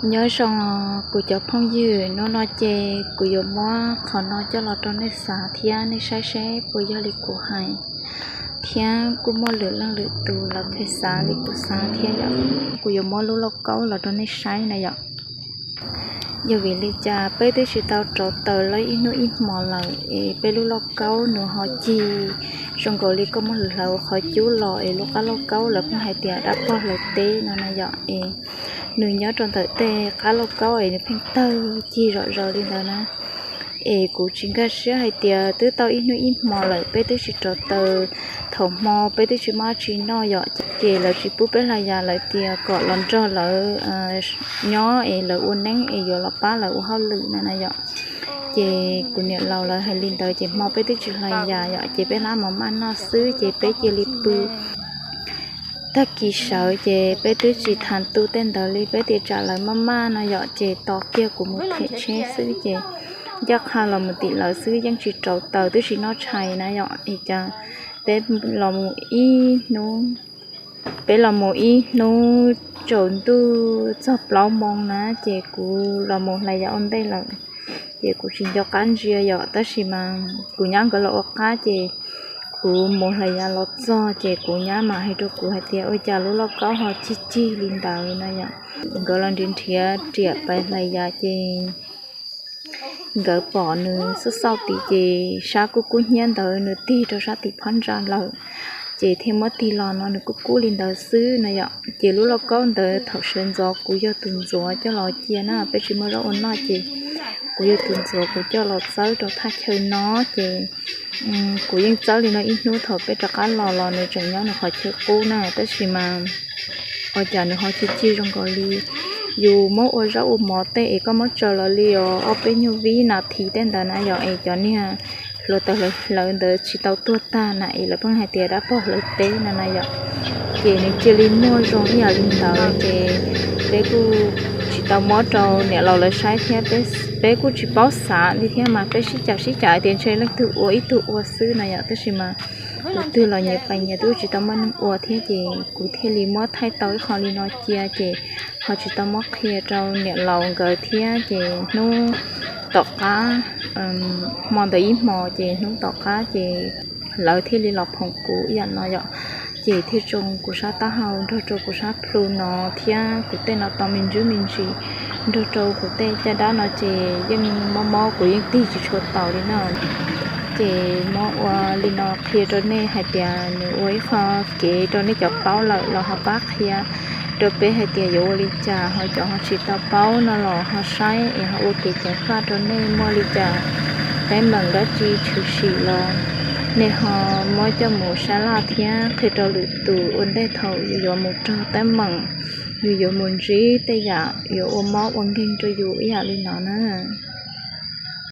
Nyob zoo kuv cov phooj ywg, hnub no ces kuv yuav muab qhov no coj los rau nej xav thiab nej saib seb puas yog li kuv hais, thiab kuj muaj lwm leej lwm tus lawv pheej xav li kuv xav thiab yom. Kuv yuav muab lub lauj kaub los rau nej saib na yom. Yog vim li cas peb twb tsis tau rauv taws lawm ib hnub ib hmo lawm es peb lub lauj kaub nws ho cig zoo nkaus li koj muab hlawv qhov cub los es lub qab lauj kaub lawv pheej hais tias dab pog hlawv teb no na yom. Es nws nyob rau ntawm tej qab lauj kaub es nws pheej tawg cig zom zaws li ntawd na. Es kuv tsis nkag siab hais tias twb tau ib hnub ib hmo lawm peb twb tsis rauv taws, thaum hmo peb twb tsis muaj dab tsi noj yom, ces lawv tsis pub peb hlais yas, lawv tias kom los nrog lawv nyob es lawv ua neeb es yuav los pab lawv ua hauj lwm na na yom. Ces kuv niam laus lawv hais li ntawd ces hmo peb twb tsis hlais yas yom, ces peb hlab mov maj noj xwb ces peb cia li pw. Tag kis sawv ces peb twb tsis tham tu tej ntawd li, peb tias tsam lawv maj maj no yom, ces tos kiag kuv mus them tsheb xwb ces ncaj qha los mus tim lawv xwb, yeej tsis rauv taws twb tsis noj tshais na yom. Es cas peb los mus ib hnub, peb los mus ib hnub tsaus ntuj txog plaub moo na, ces kuv los mus hlais yas ua ntej lawm. Ces kuv tsis nco qab ntsia yom, tab sis mas kuv nyab nkawd los ua qab ces kuv mus hlais yas los txog ces kuv nyab mam hais rau kuv hais tias ua cas lub lauj kaub ho cig cig li ntawd na yom. Nkawd los nrhiav nrhiav riam pais hlais yas ces nkawd pom nws xauj xauj tid ces sab kub kub hnyiab ntawd nws tig rau sab tim phab ntsa lawm, ces thiaj muab tig los no nws kub kub li ntawd xwb na yom. Ces lub lauj kaub ntawd thaum sawv ntxov kuv yog tus ntxuav coj los cia na, peb tsis muaj zaub ua noj ces kuv yog tus ntxuav kuv coj los txawb rau thaj chaw no ces kuv yeej txawb li no ib hnub, thaum peb rov qab los los nws tseem nyob nws qhov chaw qub na, tab sis mas ua cas nws ho cig cig zoo nkaus li yus muab ua zaub ua mov tej es koj muab tsaws los li os ob peb nyuag vib nas this tej ntawd na yom, es cov niag hluav taws hlawv hlawv ntawd tsis tau tuag tag na es lawv pheej hais tias dab pog hlawv teb no na yom. Ces nws cia li muag zoo ib yam li ntawd ces peb kuj tsis tau muab rau niam laus lawv saib thiab, peb kuj tsis paub xav li thiab mas peb sib cav sib cav hais tias ntshe leej twg ua ib tug ua xwb no yom, tab sis mas tus twg los nyias pais nyias twb tsis tau muaj neeg ua thiab ces kuv thiaj li muab thaij tau ib qho li no cia ces ho tsis tau muab qhia rau niam laus nkawd thiab ces hnub tom qab, hmo ntawd ib hmo ces hnub tom qab ces lawv thiaj li los phoom kuv ib yam no yom. Ces thiaj tsoo kuv sab taub hau nrog rau kuv sab plhu no thiab kuv tej no tau me ntsis me ntsis nrog rau kuv tej caj dab no ces yeej mob mob kuv yeej tig tsis tshua taus li na. Ces muab ua li no qhia rau nej hais tias nws ua ib qho kev rau nej cov paub lawm los ho pab qhia rau peb hais tias yuav ua li cas ho cov ho tsis tau paub no los ho saib es ho ua kev ceev faj rau nej, muaj li cas teeb meem dab tsi tshwm sim los nej ho muab coj mus sab laj thiab qhia rau lwm tus ua ntej thaum yus yuav mus raug teeb meem, yus yuav mus ntsib tej yam yuav ua mob ua nkeeg rau yus ib yam li no na.